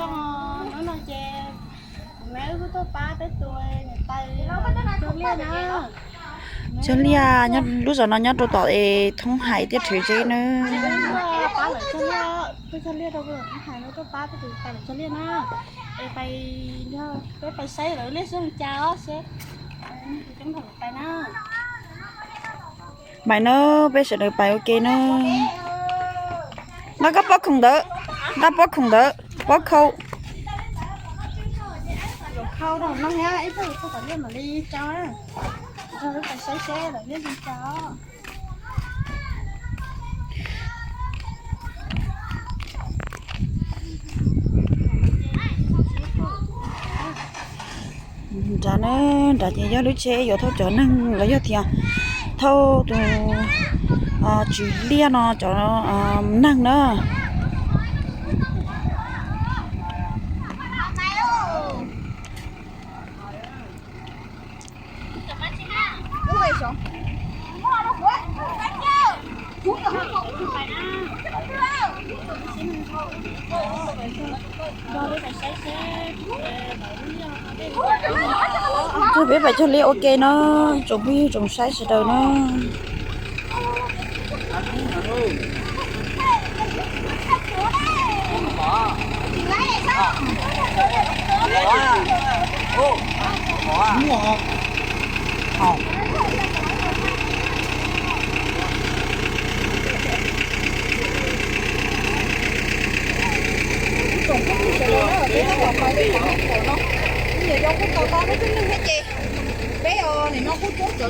Hnub no ces kuv me wb kuj tuaj pab peb tus niam tais cog liaj na. Cog liaj, lub zos no nyob rau tom es thoob hais thiab rhawv zeb na. Pab lawv cog liaj, tuaj cog liaj rau thoob hais no, tuaj pab peb tus niam tais lawv cog liaj na. Es pais, peb pais saib lawv liaj zoo cas os seb coob npaum li cas na. Pais na, peb sawv daws pais ua ke na. Nqa koj pob khoom ntawd, nqa pob khoom ntawd, pob khau. Khau rau no thiab, ib pliag khau tom liaj mam li tso. Pais saib seb lawv liaj zoo cas. Nrad na, nrad ces yog lub tsheb yuav thauj cov neeg los yog tias thauj tus tswv liaj no cov neeg na. Peb pais cog liaj ua ke no, tsoom phooj ywg tsoom saib sawv daws na.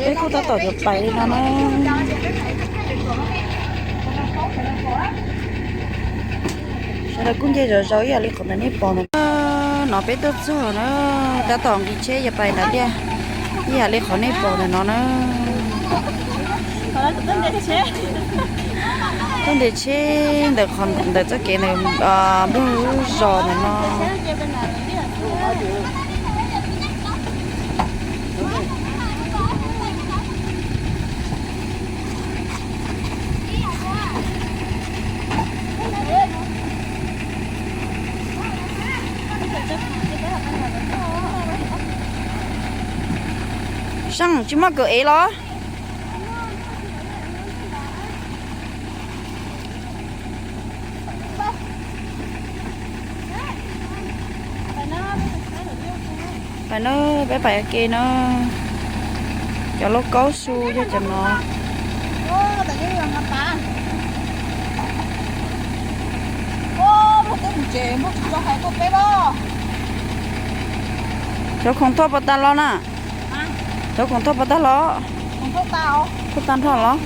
Peb kuj tab tom yuav pais li no na. Sawv daws kuj nce zog zog ib yam li qhov ntawm nej pom ntawm no. Peb tuaj txog na, tab tom nqis tsheb yuav pais ntawd tiag, ib yam li qhov nej pom ntawm no na. Tuaj ntes tsheb ntawm qhov ntawm txoj kev ntawm nplog lub zos ntawm no. Seej tsis muaj kawm ev los? Pais na, peb pais ua ke na. Cov lauj kaub su yog cov no. Cov khoom thauj puas tag los na? Cov khoom thauj puas tag los? Thauj tag nrho los?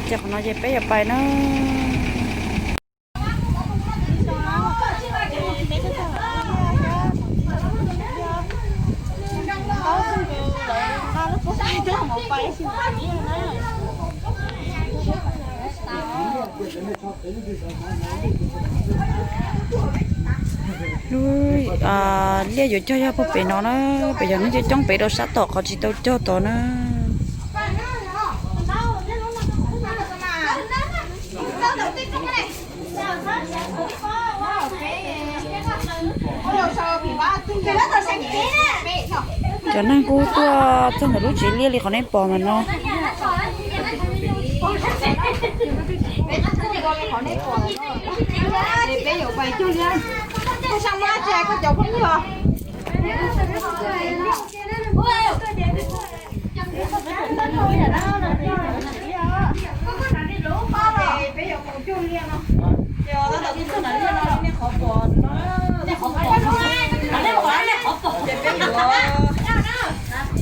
Ces qhov no ces peb yuav pais na. Lub liaj yuav cog yog puag pem no na, pem yog neeg coob coob pem rau sab tom qhov tsis tau cog tod na. Cov neeg kuj tuaj txog ntawm lub tsev liaj li qhov nej pom ntawm no.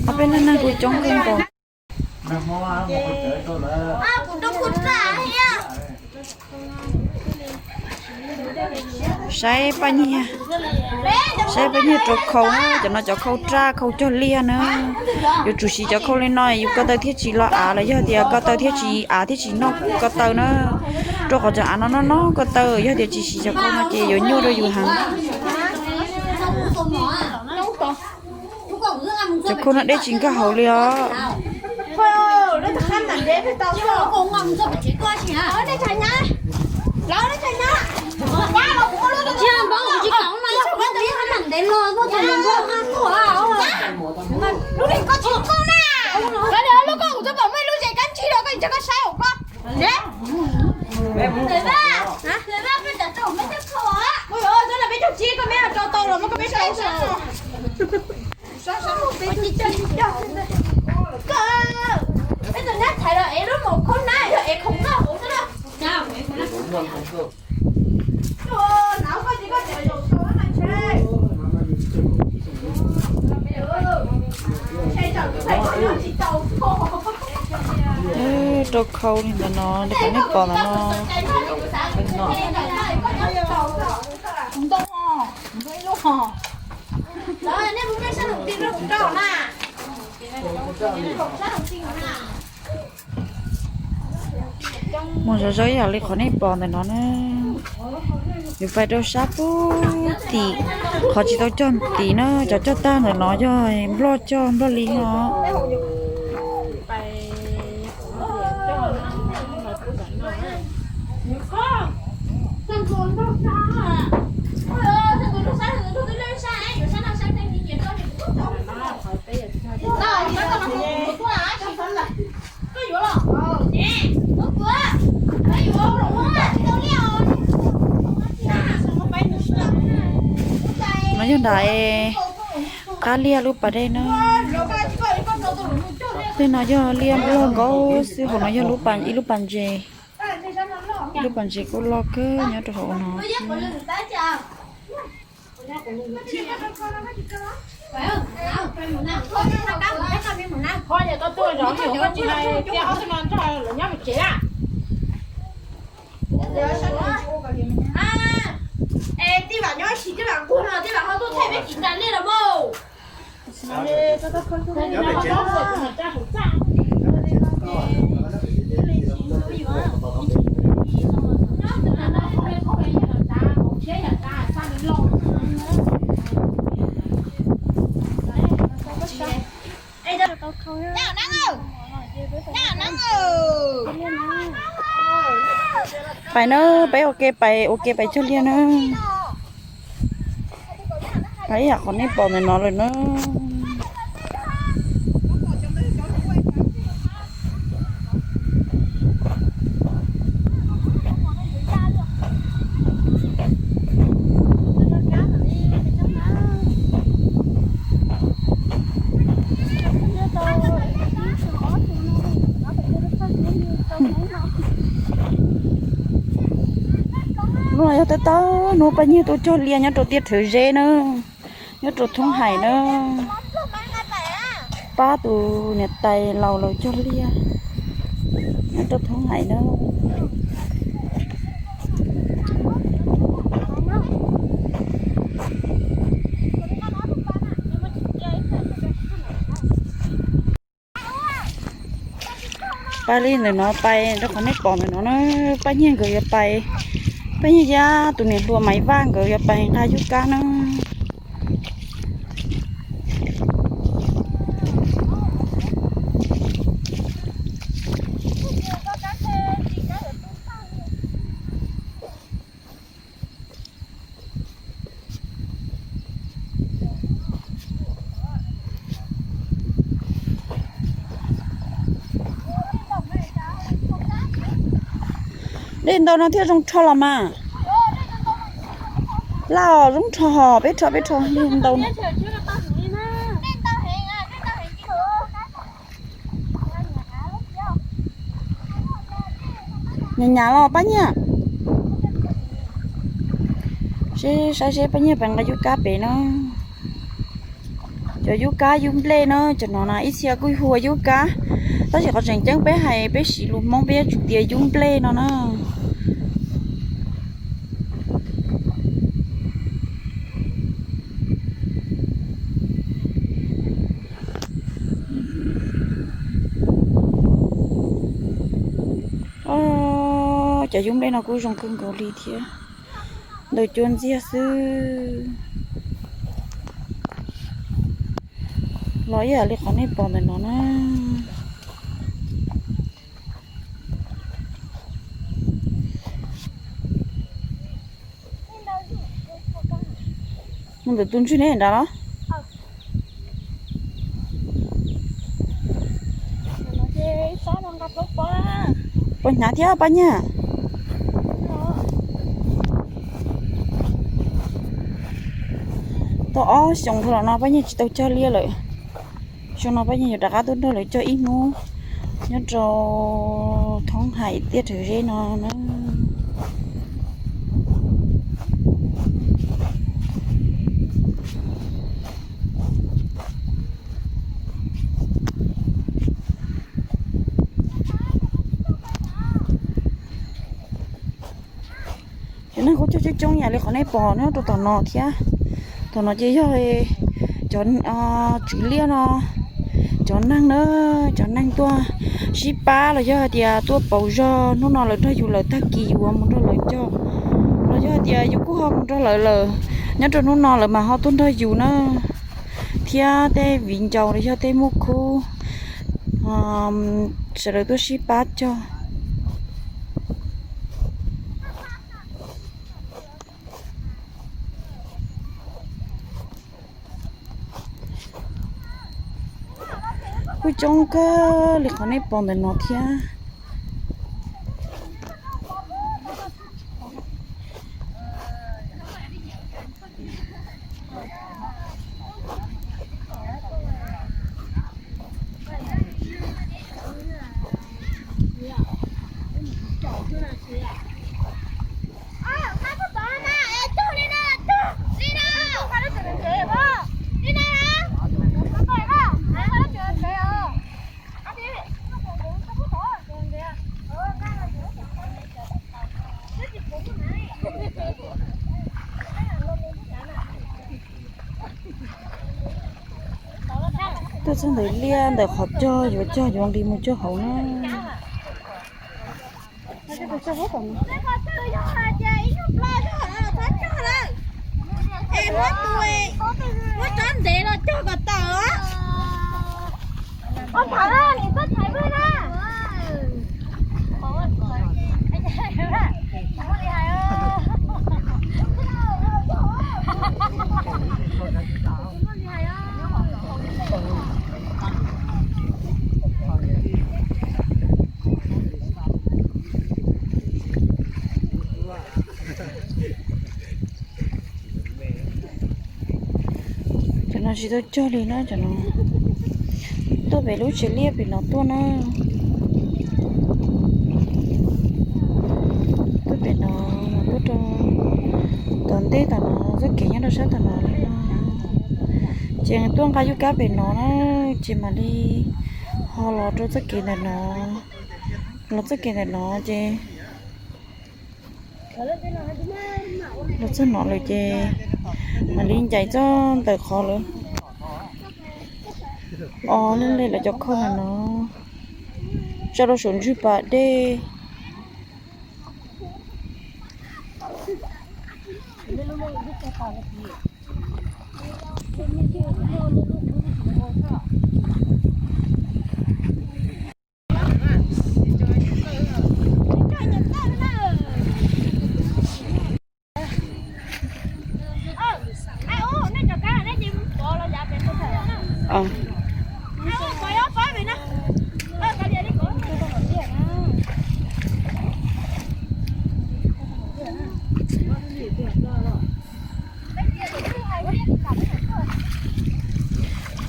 Ob peb leeg neeg kuj coob kawg nkaus. Saib paj nyiag, saib paj nyiag rau khau na, cov no cov khau raj khau cog liaj na. Yuav tsum siv cov khau li no yus ko taw thiaj tsis los av los yog tias ko taw thiaj tsis av thiaj tsis noj ko taw na. Rau qhov cov av no noj noj ko taw, yog tias tsis siv cov khau no ces yuav nyuaj rau yus heev. Cov khau no dej tsis nkag hauv li os. Cov koj saib hauv koj. Peb caug tsib koj meb tso tau los muab koj meb saib. Peb tus nyab thaiv los ev lub maum khaub nab yog ev khoom noj hauv xwb na. Rau khau li ntawm no, li qhov nej pom ntawm no. Mus zov zov ib yam li qhov nej pom ntawm no na. Yuav pais rau sab pub tim, qhov tsis tau cog tim na, cov cog tag ntawm no yog nploj cog nploj li no. No yog nram qab liaj lub pas dej na. Tej no yog liaj nploj nkaus xwb, hauv no yog ib lub pas ntses. Ib lub pas ntses kuj loj kawg nyob rau hauv no. Pais na, peb ua ke pais, ua ke pais cog liaj na. Pais ib yam qhov nej pom ntawm no lawm na. Hnub no yog tab tom hnub pab nyiag tuaj cog liaj nyob rau tiaj Rhawv Zeb na, nyob rau Thoob Hais na. Pab tus niam tais laus lawv cog liaj nyob rau Thoob Hais na. Pais li ntawm no pais rau qhov nej pom ntawm no na, pab nyiag nkawd yuav pais, pab nyiag thiab tus niam hluas Maiv Vaj nkawd yuav pais nqa yub kab na. Dej ntau no thiaj zoo rho los mas. Laj os, zoo rho hos, peb rho peb rho dej ntau no. Nyam nyam los pab nyiag. Seb saib seb pab nyiag pais nqa yub kab pem no. Cov yub kab yub nplej no, cov no na ib txhia kuj hu ua yub kab, tab sis qhov tseem ceeb peb hais peb siv lus Hmoob peb yuav tsum tias yub nplej no na. Cov yub nplej no kuj zoo kawg nkaus li thiab, ntawm cua ntxiag xwb. Los ib yam li qhov nej pom ntawm no na. Mus ntawm tus ntswg ne nrad los? Xob no nqa plaub pob. Puas hnyav thiab Paj Nyiag? Tau ob xyoos dhau los no Paj Nyiag tsis tau cog liaj lawm. Xyoo no Paj Nyiag yuav rov qab tuaj nrog lawv cog ib hnub nyob rau thoob hais tiaj rhawv zeb no na. Cov neeg kuj cog coob coob yam li qhov nej pom nyob rau tom no thiab. Tom no ces yog cov tswv liaj no, cov neeg na, cov neeg tuaj sib pab los yog hais tias tuaj pauv zog, hnub no lawv nrog yus lawm tag kis yus ho mus nrog lawv cog, los yog hais tias yus kuj ho mus nrog lawv lawm, nyob rau hnub no lawv mas ho tuaj nrog yus na, thiab tej viv ncaus los yog tej muaj khub sawv daws tuaj sib pab cog. Kuj coob kawg li qhov nej pom ntawm no thiab. Tuaj txog ntawm liaj ntawm qhov cog yuav cog yuav nqis mus cog hauv na. Es muab tus, muab tsob ntev los cog kom tawm. Ua phav na, nim txhob thaiv pwg na. Cov no tsis tau cog li na, cov no tuaj pem lub tsev liaj pem no tuaj na. Tuaj pem no, tuaj rau tom ntej tom no, txoj kev nyob rau sab tom no li no. Ces tuaj nqa yuj kab pem no na, ces mam li ho los rau txoj kev ntawm no, los txoj kev ntawm no ces los txog no lawm ces mam li ncaim txoj ntawm qhov lawv o lej lej lawv cov khoj ntawm no tso rau saum ntswg pas dej.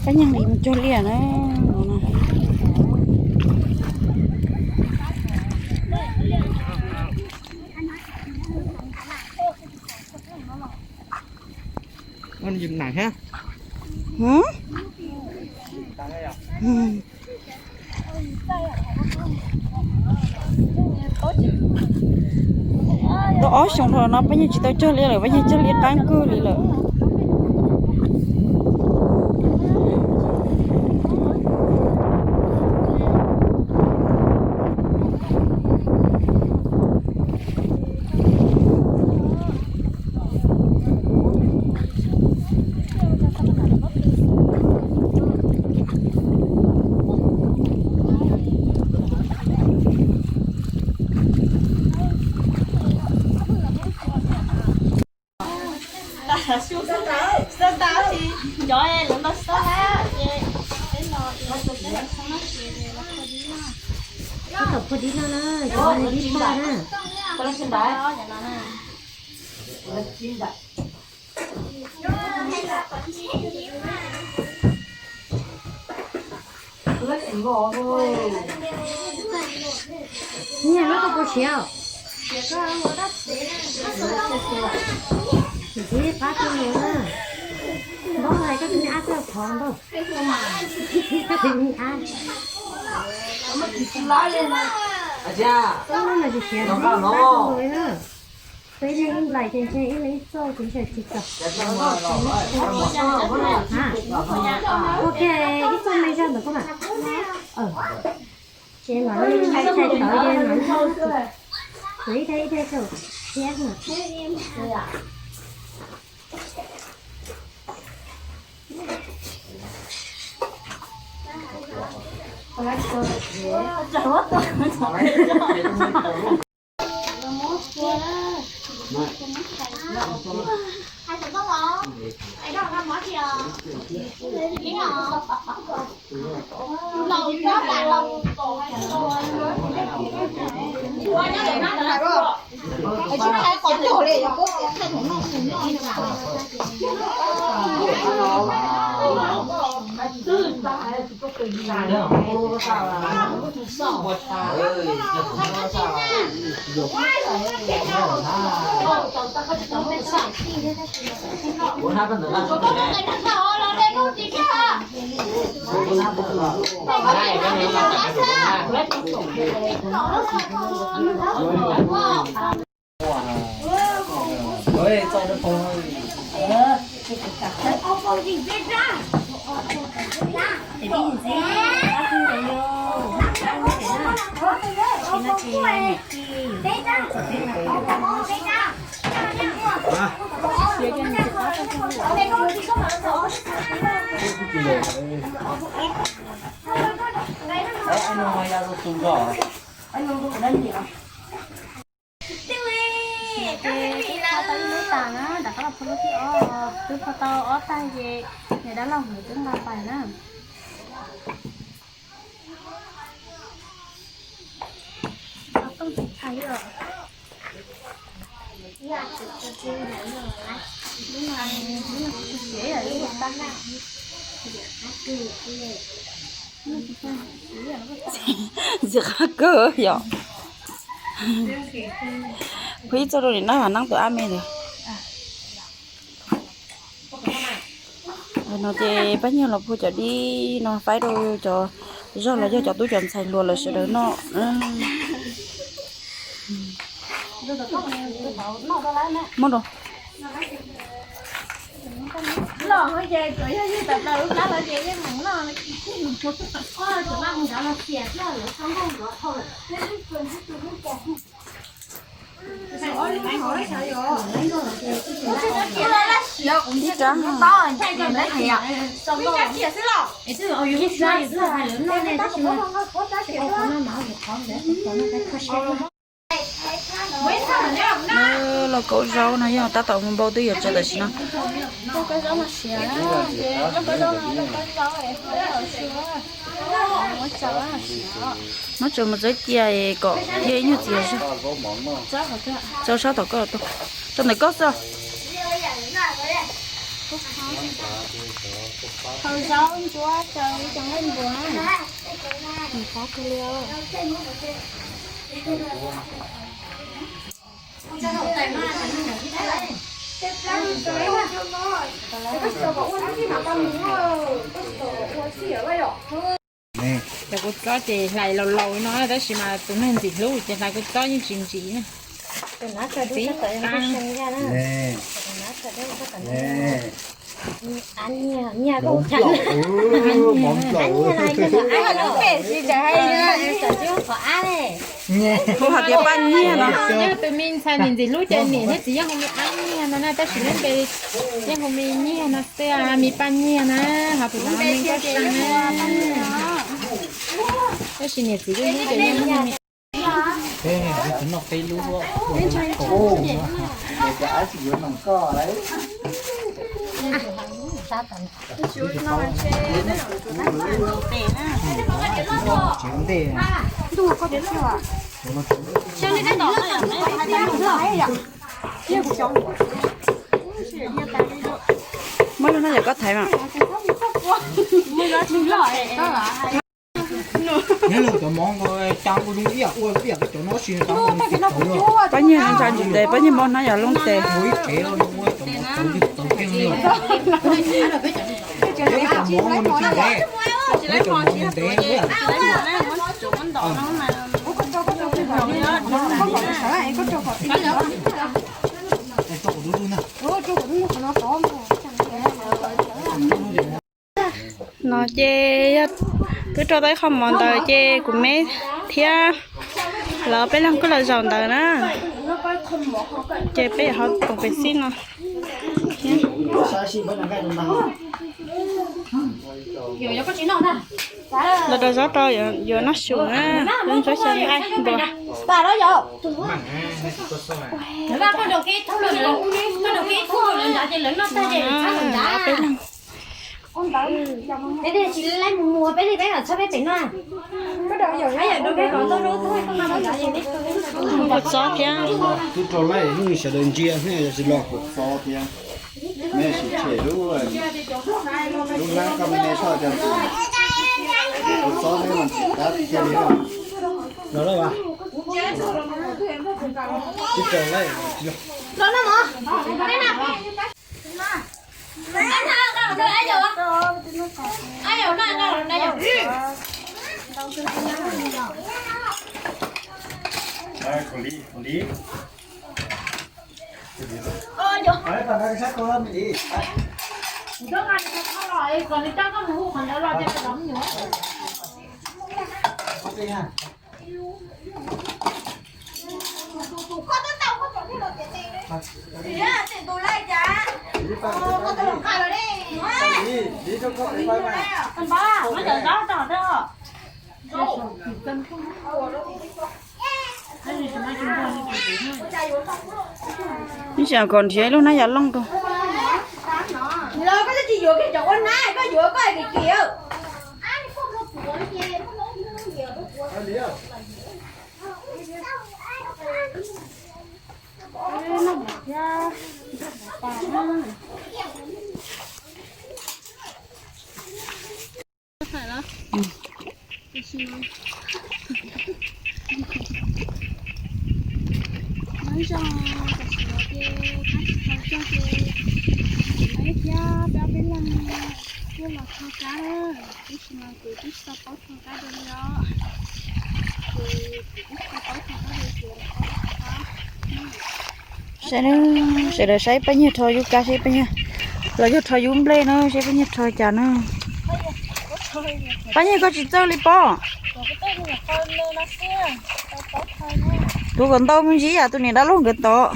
Pab Nyiag nqis mus cog liaj na. Tau ob xyoos dhau no Pab Nyiag tsis tau cog liaj lawm, Pab Nyiag cog liaj qab kawg li lawm. Phua dib no na, cov no dib paj na. Nyiam lub koj puas siav? Txiv qab tuaj lus na. Npaub hais koj tus me ab txawj phov npaub. Koj tus me ab. Ub, no tsis siav no. Peb leeg ib nplais ces ntshe ib leeg ib txoj ces ntshe tsis txaus. Ok, ib txoj me zog ntawm koj mam. Ces mam li tshais tawv ces mam li, mam ib daig ib daig rau thiab na. Ces twb phua tau ib lub tas na, rov qab los phua lub thib ob, twb phua tau ob tag ces niam dab laug nkawd twb nqa pais na. Ntxim qab kawg yom. Kuv ib txoj rau niam dab laug Neeb tus ab me ntawd. No ces pab nyuag los phua cov dib no faib rau cov zog los yog cov tub cov ntxhais hluas lawv sawv daws noj. Muab rau. Ib rab. Lauj kaub zaub no yog tab tom mus npau twb yuav tso tam sim no. Muab tso mus txawb cia kom cia ib nyuag txias zog. Tso sab tom koj, rau ntawm koj xwb. Hau zaub ntsuab rau ib co nqaij npua na. Nws qab kawg li os. Cov kua txob ces hlais laus laus no tab sis mas tus neeg ntxim hlub ces hlais kua txob yeej tsis ntsim na. Txiv, kuv hais tias paj nyiag no. Yog tus me ntxhais ntxim ntxim hlub ces niam thiab txiv yeej hu me ab nyiag no na, tab sis lub npe yeej hu me nyiag no xwb, me paj nyiag na, ho tus no me nkauj sa na. Tab sis niam txiv yeej hlub ces yeej hu me Tsev ntej. Muab lub no yog koj thaiv mas. Pab nyiag ntsa ntsis tes, pab nyiag muab hnab yam looj tes. No ces yog twb rau tau ib qho mov ntawd ces kuv me thiab lawv peb leeg kuj los zaum ntawd na. Ces peb yuav ho koom pem xij no. Lawv rau zaub rau yuav noj su na, lub ntsuab xyaw nqaij npua. Peb leeg. Mus kua txob thiab. Twb rau lawm, hnub ib sawv daws ntsia hnub yog tsis los kua txob thiab. Meb sim tshem lub, lub hlab koj me me soj cov tus kua txob neb mas tsis tab thiab li. Los lawm as. Twb rau lawm, tsis los. Ib tsam kom nrhiav ib lub hnab yam looj rau. Nyob zoo, tam sim no ces pab tsis tau cog ces kuv thiab peb ob peb leeg tuaj los thau kab na, tab sis mas kuv twb tsis tau paub thau kab dua li os. Ces kuv twb tsis tau paub thau kab dua ces los paub thau kab. Saib, sawv daws saib pab Nyiag rho yub kab, saib pab Nyiag, los yog rho yub nplej na, saib pab Nyiag rho cas na. Pab Nyiag koj tsis txawj li pob. Tus kom ntau me ntsis yam tus niam dab laug nkawd tod.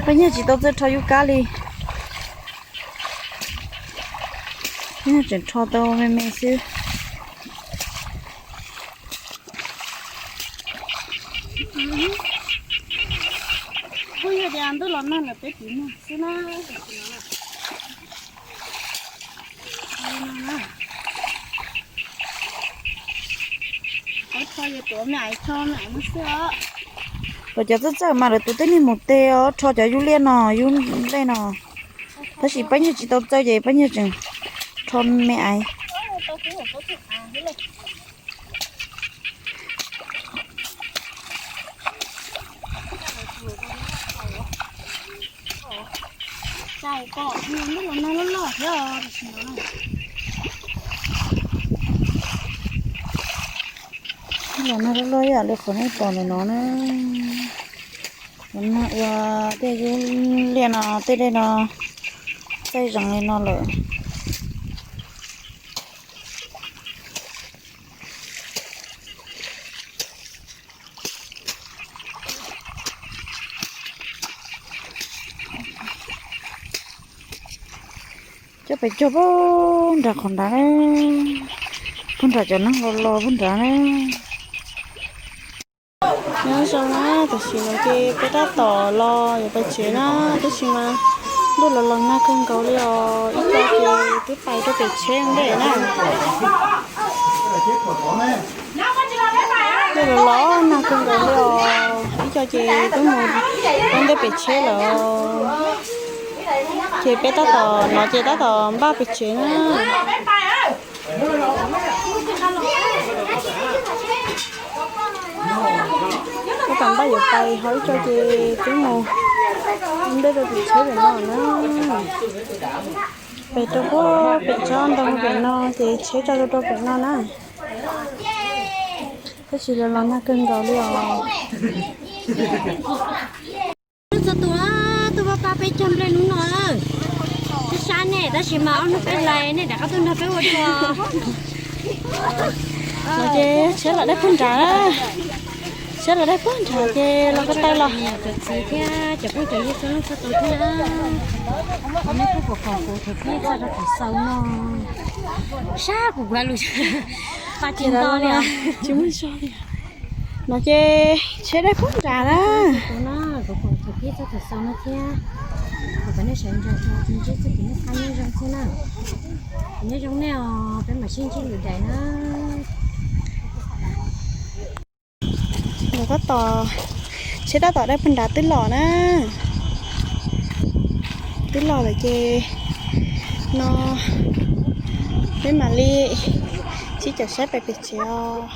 Pab Nyiag tsis tau txawj rho yub kab li. Pab Nyiag tseem rho tau me me xwb. Kuj yog tias ntuj los nag lawm peb tiv nag xwb na. Kom cov txawj txawj mas lawv tus tej niag mus tes os, rho cov yub liaj no, yub nplej no. Tab sis pab Nyiag tsis tau txawj ces pab Nyiag tseem rho me aiv. Los nag loj loj ib yam li qhov nej pom ntawm no na. Los nag ua tej yub liaj no, tej dej no txaij zees li no lawm. Coj pes cog puag nram qhov nrad na, puag nram cov neeg los los puag nrad na. Nyob zoo na, tam sim no ces peb tab tom los yuav pais tsev na, tab sis mas Ntuj los los nag kawg nkaus li os, ib co ces twb pais rau pem tsheb ntej na. Ntuj los los nag kawg nkaus li os, ib co ces twb mus rau ntej pem tsheb lawm. Ces peb tab tom no ces tab tom npaj pem tsev na. Tab tom npaj yuav pais, ho ib co ces twb mus ntej rau pem tsheb pem no na. Pem rau puag pem tsob ntoo pem no ces tsheb tso rau rau pem no na. Tab sis los los nag kawg nkaus li os. Txhua tus, tuaj pab pab peb cog nplej hnub no na. Sab sab nej tab sis mas ob hnub peb hlais nej rov qab tuaj nrog peb ua dua. No ces tsheb los dai puag nrad, tsheb los dai puag nrad ces los ko taw los. Cov txiv thiab cov phooj cov ywg txhua leej txhua tus thiab, nej kuj pom kuv thaum pib txog rau thaum xaus no, sab kuv kuv lus pa tsis nto li os. Tsis muaj zog li. No ces tsheb dai puag nrad na. Kuv pom thaum pib txog thaum xaus no thiab, kuv kom nej sawv ntxov tos ntsib txog kuv nej qab nyob zoo xwb na. Kuv nyob zoo nej os, peb mam sib ntsib lwm daim na. Los tab tom, tsheb tab tom dai puag nrad twb los na. Twb los lawm ces no peb mam li sib caum saib pais pem tsev os.